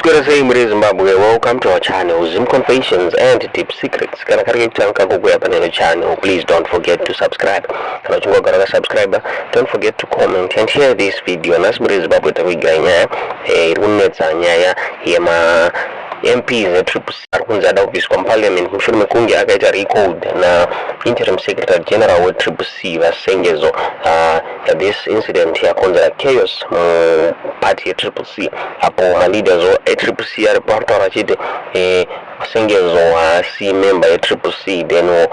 Maswera sei muri Zimbabwe? Welcome to our channel, Zim Confessions and Deep Secrets. Kana kari kekutanga kukuya paneno channel, please don't forget to subscribe. Kana uchinge wagara wakasubscribe, don't forget to comment and share this video. Nhasi muri Zimbabwe takuigira nyaya iri kunetsa, nyaya yema MPs eTriple C ari kunzi ada kubviswa muparliament mushure mekunge akaita recalled nainterim secretary general weTriple C, VaSengezo. This incident yakonzera chaos muparty yeTriple C, apo maleaders eTriple C ari kutaura achiti Sengezo haasi member yeTriple C. Then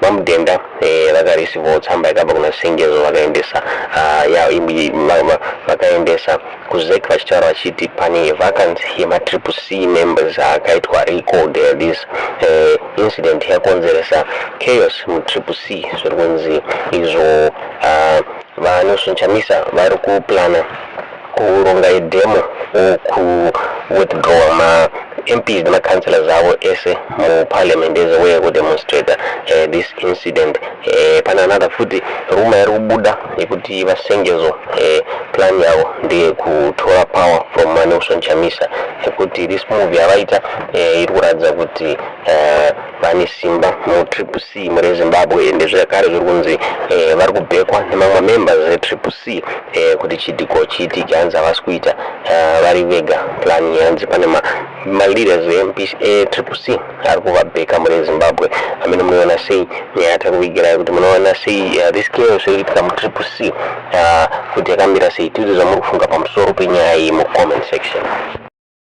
VaMudenda vakareceivawo tsamba yakabva kuna Sengezo, vakaendesa vakaendesa kuZEC vachitaura vachiti pane vacancy yemaTriple C members akaitwa recalled. This incident yakonzeresa chaos muTriple C. Zviri kunzi izvo VaNelson Chamisa vari kuplana kuronga idemo kuwithdraw ma-MPs nema-councillors avo ese muparliament as a way yekudemonstrata this incident. Pane another futi rumour iri kubuda yekuti VaSengezo plan yavo ndeyekutora power from Nelson Chamisa, yekuti this move yavaita iri kuratidza kuti vane simba muTriple C muri Zimbabwe. Ende zvakare zviri kunzi vari kubackwa nemamwe members eTriple C kuti chiitiko chiitike. Hanzi havasi kuita vari vega plan, yanzi pane maleaders eTriple C ari kuvabacka muri Zimbabwe. Amene munoona sei nyaya yatakuvigirai, kuti munoona sei this chaos iri kuitika muTriple C, kuti yakamira sei? Tiudze zvamuri kufunga pamusoro penyaya iyi mucomment section.